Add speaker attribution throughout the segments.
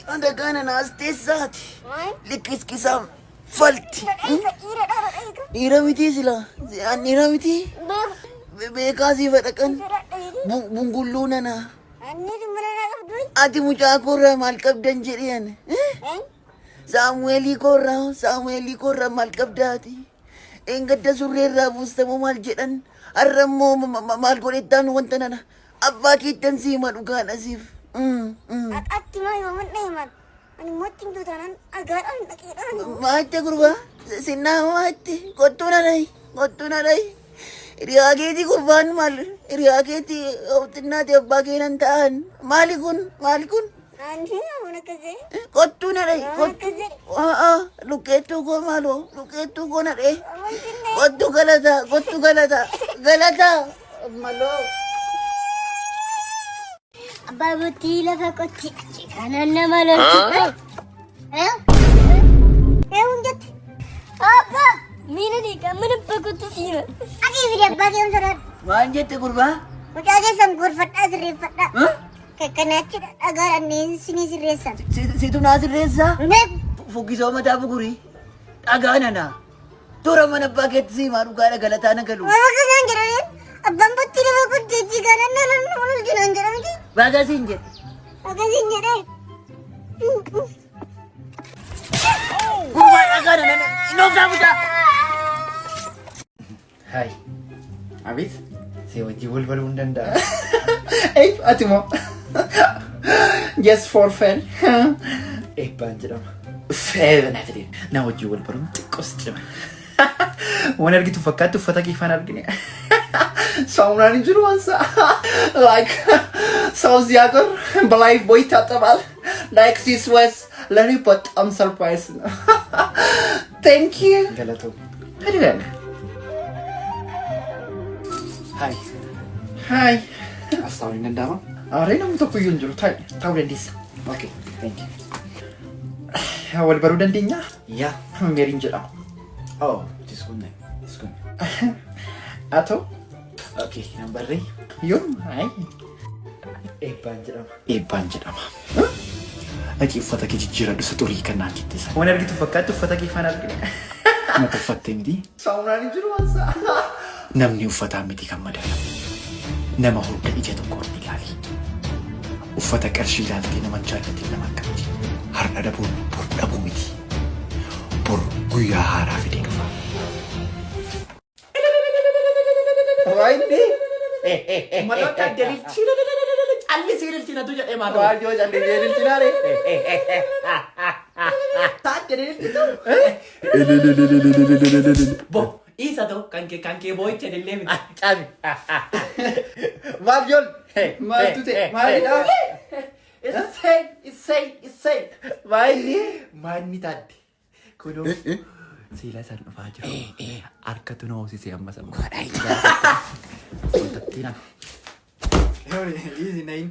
Speaker 1: Ati dhagaa nana as teessaati. Likiskisaa falti. Dhiira mitii sila. An dhiira mitii. Beekaa sii fadhaqan. Bungulluu nana. Ati mucaa koorraa maal qabdan jedhee ani. Saamu'eelii koorraa Saamu'eelii koorraa maal qabda ati? Eengadda surree irraa buustamoo maal jedhan? Har'a immoo maal godhettaan wanta nana? Abbaa keettan si hima dhugaadha siif.
Speaker 2: Aqatti maa yooman dhahiman. Ani immoo ittiin duutaanaan dhagaadhaan dhaqeedhaan.
Speaker 1: Maatte gurbaa sinnaa maatte kottuu na dhahi kottuu na dhahi. Hiriyaa keetii gurbaan maal hiriyaa keetii xinnaati abbaa kee nan ta'an maali kun maali kun?
Speaker 2: Ani waan akkasii.
Speaker 1: Kottuu na dhahi
Speaker 2: Waan
Speaker 1: kottuu.
Speaker 2: akkasii.
Speaker 1: Luqqeettuu koo maaloo luqqeettuu koo na dhahi. Kottuu galataa kottuu galataa galataa maloo.
Speaker 2: Abbaa buttii lafa qotti achi kanaan nama lolti. Eewwan jette. Abbaa miila dhiigaa mana bakkutti siima. Ati fide abbaa kee sodaadhu.
Speaker 1: Maal jette gurbaa?
Speaker 2: Mucaa keessan gorfadhaa sirreeffadhaa. Kakkanaachi dhagaadhaan sinii sirreessan.
Speaker 1: Situ naa sirreessaa?
Speaker 2: Meeku.
Speaker 1: Fuggisoo mataa bugurii. Dhagaa nana. Tura mana abbaa keetti siimaa dhugaadha galataa na galu.
Speaker 2: Waan akkanaan jedhaniin abbaan buttii lafa qotti achi kanaan nama lolti naan jedhamti.
Speaker 1: Baga siin jedhe.
Speaker 2: Akkasiin jedhee.
Speaker 1: Gurbaa dhagaa nana. Inoofsaa mucaa.
Speaker 3: Hai.
Speaker 4: Abeet.
Speaker 3: Si wajjin wal baruu hin danda'a.
Speaker 4: Ey, ati moo? Just for fun.
Speaker 3: Eebbaan jedhama. Feebanaa Na wajjin wal baruun xiqqoos cima.
Speaker 4: Waan argitu fakkaatti uffata kee faana argine. Saamunaan hin jiru wansa. Like ሰው እዚህ ሀገር በ Lifebuoy ይታጠባል። Like this was ለእኔ በጣም surprise ነው። Thank you.
Speaker 3: Galatoo.
Speaker 4: አይደለም።
Speaker 3: Hi.
Speaker 4: Hi.
Speaker 3: As taa'uun hin danda'ama?
Speaker 4: Aaree namni tokko iyyuu hin jiru. Taa'u taa'uu dandeessa.
Speaker 3: Okay, thank you.
Speaker 4: Wal baruu dandeenya?
Speaker 3: Yeah.
Speaker 4: Meeriin jedhama.
Speaker 3: Oh, it is good name. It's good.
Speaker 4: Atoo?
Speaker 3: Okay, nan barree.
Speaker 4: Yoom? Hi. Eebbaan jedhama.
Speaker 3: Eebbaan jedhama. Dhaqii uffata kee jijjiiradhu isa xurii kan naan jette sana.
Speaker 4: Waan argitu fakkaatti uffata kee faana argine.
Speaker 3: Mata uffattee miti.
Speaker 4: Saamunaan hin jiru wansa.
Speaker 3: Namni uffataan miti kan madaalamu. Nama hunda ija tokkoon ilaali. Uffata qarshii ilaaltee nama hin jaallatin nama akkamiti. Har'a dhabuun bor dhabuu miti. Bor guyyaa haaraa fidee dhufa.
Speaker 4: Waayinni.
Speaker 5: Maloota delilchi callisii ililchinatu jedhee maaloo.
Speaker 4: Waayoo callisee ililchinaare. Taate ililchitu.
Speaker 5: Bo isa ta'u kan kee boo'icha ilillee miti.
Speaker 4: Cabi. Maal yool? Maaltu ta'e? Maalidha?
Speaker 5: Issey issey issey.
Speaker 4: Maayinni?
Speaker 5: Maanni taadde. Kunoo siila isaan dhufaa jiru. Harkatu na hoosisee amma sama. Wantattiin hafe.
Speaker 4: Easy name.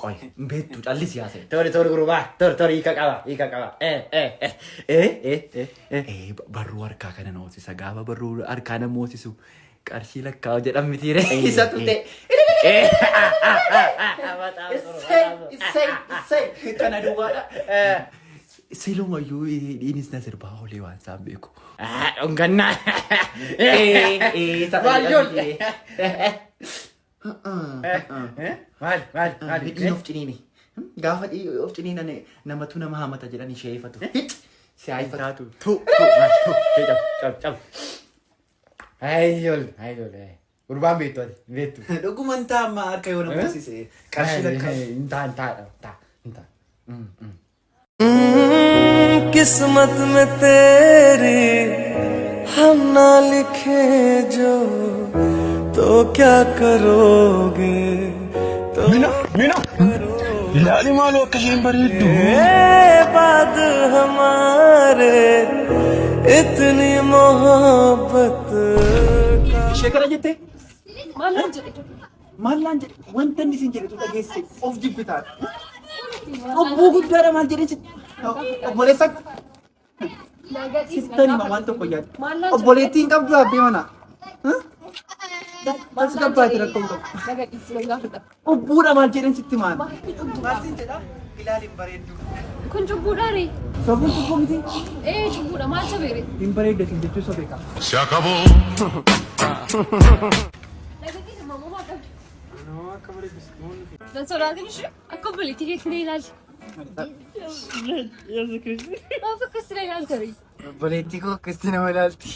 Speaker 5: Qoy hin beektu callisi haasa'e.
Speaker 4: Tole tole gurbaa. Tole tole hiika qaba hiika qaba. Eh eh eh eh eh eh eh.
Speaker 5: Barruu harkaa kana na hoosisa. Gaafa barruu harkaa nama hoosisu qarshii lakkaa'u jedhan mitiire.
Speaker 4: Isatu ta'e. Issey issey issey.
Speaker 5: Kana duwwaadha. Silumayyuu dhiinis na sirbaa oolee waan isaan beeku.
Speaker 4: Dhungannaa. Maal yool? Maal maal maal?
Speaker 5: Hidhiin of ciniini. Gaafa of ciniinan namatu nama hamata jedhan ishee ifatu. Si haa ifatu.
Speaker 4: Tu tu tu cab cab cab. Hayyol hayyol. Gurbaan beektu ati beektu.
Speaker 5: Dhuguman taa'amma harka yoo nama hoosise qarshii lakkaa'u.
Speaker 4: Hin ta'a hin ta'a ta'a hin ta'a.
Speaker 6: किस्मत में तेरी हम ना लिखे जो तो क्या करोगे तो
Speaker 7: Mina, Mina. Ilaali maaloo akka isheen bareeddu.
Speaker 6: बाद हमारे इतनी मोहब्बत का
Speaker 5: Ishee kana jettee?
Speaker 8: Maal naan jedhe?
Speaker 5: Maal naan jedhe? Wanta inni siin jedhetu dhageesse of jibbitaa. Cubbuu guddaadha maal jedhee si obboleessa
Speaker 8: Naa gadhiisi
Speaker 5: sittan hima waan tokko yaadu.
Speaker 8: Maal naan jedhe?
Speaker 5: Obboleettii hin qabdu abbee mana. Tasgabbaati rakkoo qabu.
Speaker 8: Naga dhiisi nan gaafadha.
Speaker 5: Cubbuudha maal jedheen sitti maal?
Speaker 8: Maaliif cubbuudha?
Speaker 5: Maal siin jedha? Ilaali hin bareeddu.
Speaker 8: Kun cubbuudha ree?
Speaker 5: Sobuun cubbuu miti?
Speaker 8: Ee cubbuudha maal sabeere?
Speaker 5: Hin bareedda siin jechuu sobee qaba.
Speaker 7: Se acabó.
Speaker 8: Naga dhiisi mammoo maa qabdi? Nan sodaatin ishee akka obboleettii keetti na ilaali. Maaf akkasitti na ilaalta ree?
Speaker 5: Obboleettii koo akkasitti nama ilaalti.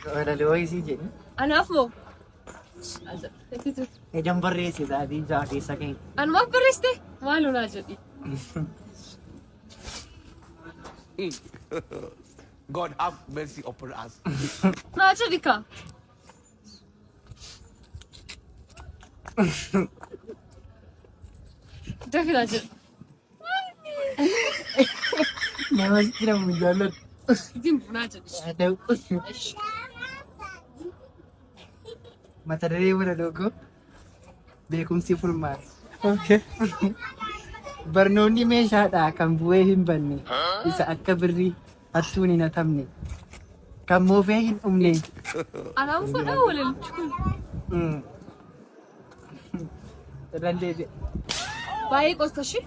Speaker 5: Walaloo isii jedhi.
Speaker 8: Anaaf moo?
Speaker 5: Ejan barreesse sa'aatii ja'a keessa ka'e.
Speaker 8: Anumaaf barreessite? Maaloo naa jedhi.
Speaker 9: God have mercy upon us.
Speaker 8: Naa jedhi kaa. Dafi naa jedhi.
Speaker 5: Nama sitti nama hin jaalladhu.
Speaker 8: Dimbu naa jedhi.
Speaker 5: Mata duree walaloo koo beekumsi furmaata. Barnoonni meeshaadha kan bu'ee hin banne isa akka birrii hattuun hin hatamne kan moofee hin dhumne.
Speaker 8: Anaan fudhaa walalichi kun.
Speaker 5: Irraan deebi'e.
Speaker 8: Baay'ee qosta ishee.